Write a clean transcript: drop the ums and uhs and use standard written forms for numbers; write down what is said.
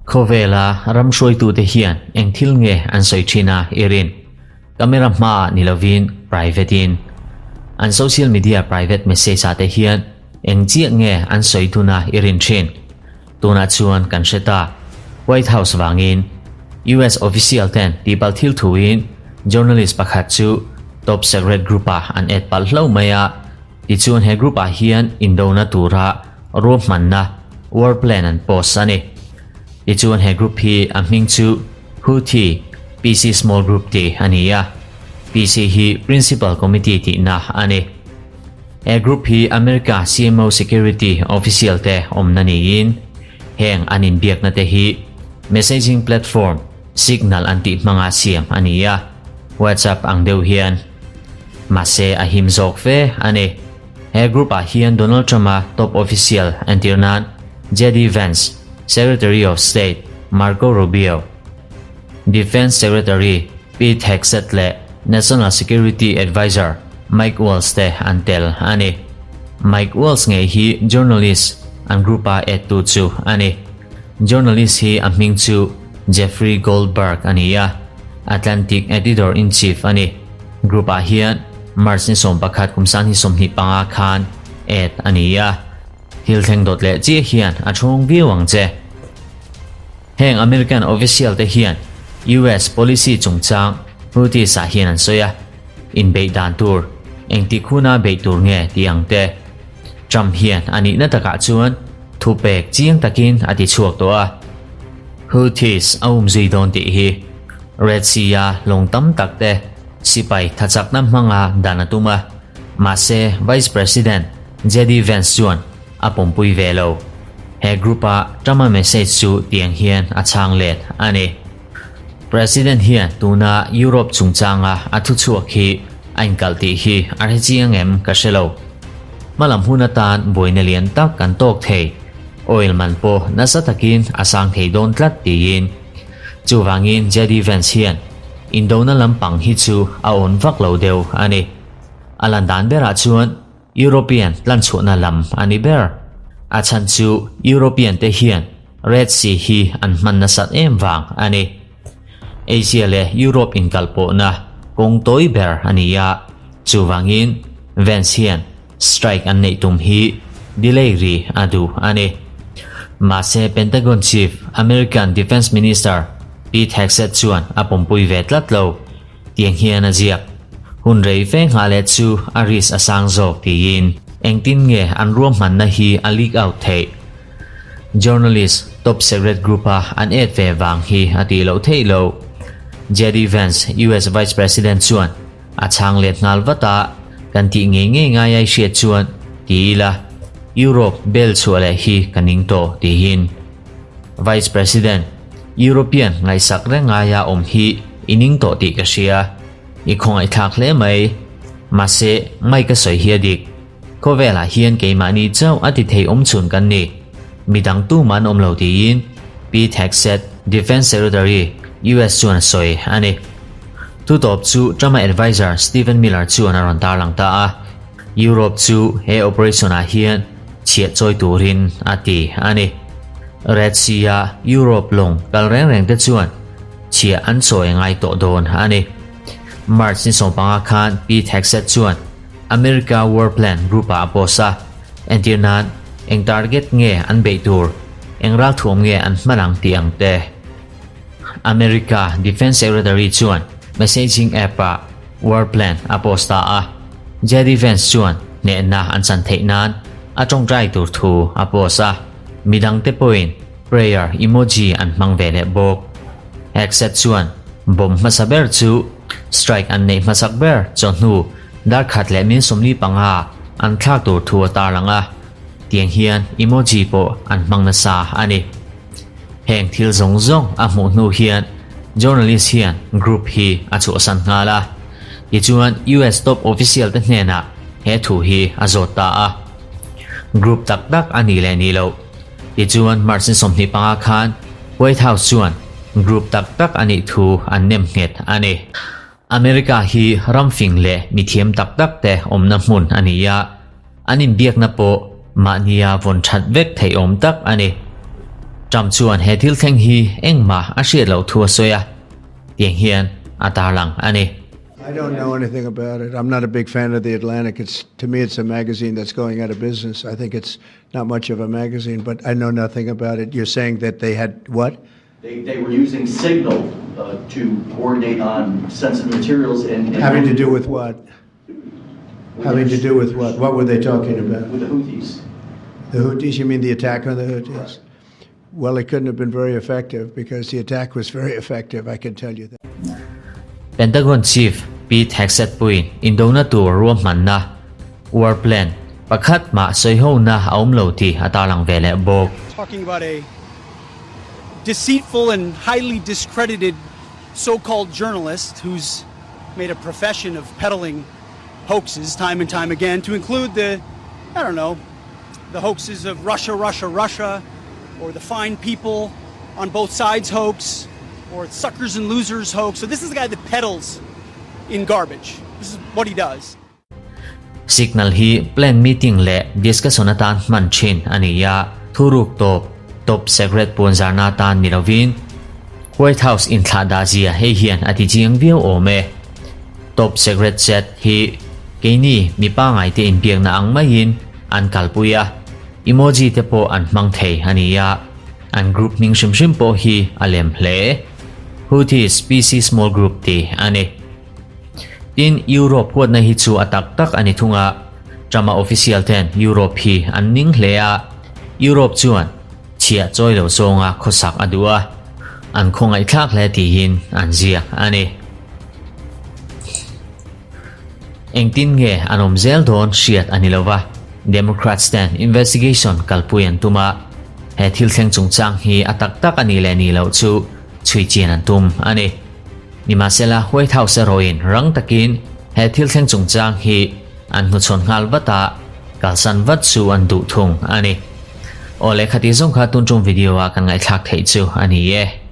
Khawvela ram hruaitute hian eng thil nge an sawi thin a i rin? Camera hmaah ni lovin private in. An social media private message ah te hian eng chiah nge an sawi dun a i rin thin? Tunah chuan kan hre ta. White House vangin US official ten tihpalh thil thuin journalist pakhat chu top secret group ah an add palh hlo mai a. Tichuan he group ah hian indona tura ruahmanna war plan an post a ni. Tichuan he group hi a hming chu Houthi PC Small Group tih a ni a, PC hi Principal Committee tihna a ni. He group hi America CMO Security official te awmna niin heng an inbiakna te hi messaging platform Signal an tih hmanga siam a ni a, WhatsApp ang deuh hian. Mahse a him zawk fe a ni. He group ah hian Donald Trump-a top official entir nan JD Vance, Secretary of State Marco Rubio, Defence Secretary Pete Hegseth leh National Security Adviser Mike Waltz te an tel a ni. Mike Waltz ngei hi journalist an group-a add tu chu a ni. Journalist hi a hming chu Jeffrey Goldberg a ni a, Atlantic Editor-in-Chief a ni. Group-ah hian March ni 11 kum 2025 khan add a ni a, thil thleng dawt leh chiah hian a chhawng viau ang che. Heng American official te hian US policy chungchang Houthis ah hian an sawi a, inbeih dan tur, engtik huna beih tur nge tih ang te. Trump hian a nihna takah chuan Thupek chiang takin a ti chhuak tawh a, Houthis a umzui dawn tih hi Red Sea-a lawng tam tak te sipai thachakna hmanga dan a tum a, mahse Vice President JD Vance chuan a pawmpui ve lo. He group-a Trump-a message chu tiang hian a chhang let a ni. President hian tuna Europe chungchanga a thuchhuak hi a inkalh tih hi a hre chiang em ka hre lo. Hmalam hun atan buaina lian tak kan tawk thei, oil man pawh nasa takin a sang thei dawn tlat tiin. Chuvangin JD Vance hian indona lampang hi chu a awn vak lo deuh a ni. A lan dan berah chuan European tlanchhuahna lam a ni ber. A chhan chu European te hian Red Sea hi an hman nasat em vang a ni. Asia leh Europe inkalpawhna kawng tawi ber a ni a, chuvangin Vance hian strike an neih tum hi delay ri a duh a ni. Mahse Pentagon Chief American Defence Minister Pete Hegseth chuan a pawmpui ve tlat lo. Tiang hian a ziak. Hun rei fe nghah leh chu a risk a sang zawk tiin engtin nge an ruahmanna hi a leak out theih? Journalist top secret group a an add ve vang hi a tih loh theih loh. JD Vance, US Vice President chuan a chhang let nghal vat a, kan tih ngei ngei ngai ai hriat chuan ti ila Europe bel chhuah leh hi ka ning tawh tihin. Vice President, European ngaihsak reng ngaia awm hi i ning tawh tih ka hria. I khawngaihthlak hle mai. Mahse, mai ka sawi hi a dik. Khawvelah hian keimahni chauh a ti thei awm chhun kan ni. Midang tumah an awm lo tiin Pete Hegseth, Defence Secretary, US chuan a sawi a ni. Thutawp chu Trump-a adviser Stephen Miller chuan a rawn tarlang ta a. Europe chu he operation-ah hian chhiah chawi turin a ti a ni. Red Sea-a Europe lawng kal reng reng te chuan chhiah an chawi ngai tawh dawn a ni. March ni 15 khan Pete Hegseth chuan America War Plan Group-ah a post a, entir nan eng target nge an beih tur, eng ralthuam nge an hman ang tih ang te. America Defense Secretary chuan messaging app-ah War Plan a post ta a, JD Vance chuan hnehna an chan theih nan a tawngtai tur thu a post a, midangte pawhin prayer emoji an hmang ve leh bawk. Hegseth chuan bomb hmasa ber chu strike an neih hmasak ber chawhnu dar khat leh min 45 an thlak tur thu a tarlang a, tiang hian emoji pawh an hmang nasa a ni. Heng thil zawng zawng a hmuh hnu hian journalist hian group hi a chhuahsan nghal a. Tichuan US top official te hnenah he thu hi a zawt ta a. Group tak tak a nih leh nih loh. Tichuan March ni 25 khan White House chuan group tak tak a nih thu an nem nghet a ni. America hi ram fing leh mithiam tak tak te awmna hmun a ni a, an inbiakna pawh. Mahnia vawn that vek theih awm tak a ni. Trump chuan he thil thleng hi engmah a hriat loh thu a sawi a, tiang hian a tarlang a ni. I don't know anything about it. I'm not a big fan of the Atlantic. It's to me it's a magazine that's going out of business. I think it's not much of a magazine, but I know nothing about it. You're saying that they had what? They, they were using Signal uh, to coordinate on sensitive materials and, and Having to do with what? Having to do with what? What were they talking about? With the Houthis. The Houthis? You mean the attack on the Houthis? Well, it couldn't have been very effective because the attack was very effective, I can tell you that. Pentagon Chief Pete Hegseth pawhin indona tur ruahmanna, war plan, pakhat mah sawihona a awm lo tih a tarlang ve leh bawk. Talking about a deceitful and highly discredited so-called journalist who's made a profession of peddling hoaxes time and time again, to include the, I don't know, the hoaxes of Russia, Russia, Russia, or the fine people on both sides hoax, or suckers and losers hoax. So this is the guy that peddles in garbage. This is what he does. Signal hi plan meeting leh discussion atan hman thin a ni a, thuruk tawp, top secret puanzarna atan ni lovin White House inthlah dah zia hei hian a ti chiang viau awm e. Top secret chat hi keini mi pangngai te inbiakna ang maiin an kalpui a, emoji te pawh an hmang thei a ni a, an group hming hrim hrim pawh hi a lem hle. Houthis PC Small Group tih a ni. Tin, Europe huatna hi chu a tak tak a ni thung a, Trump-a official ten Europe hi an ning hle a, Europe chuan chhiah chawi lo zawnga khawsak a duh a, an khawngaihthlak hle tiin an ziak a ni. Engtin nge an awm zel dawn hriat a ni lo va, Democrats ten investigation kalpui an tum a, he thil thleng chungchang hi a tak tak a nih leh nih loh chu chhui chian an tum a ni. Nimahsela, White House erawhin rang takin he thil thleng chungchang hi an hnuchhawn nghal vat a, kalsan vat chu an duh thung a ni. Aw lehkha tih zawng kha tun tum video a kan ngaihthlak theih chu a ni e.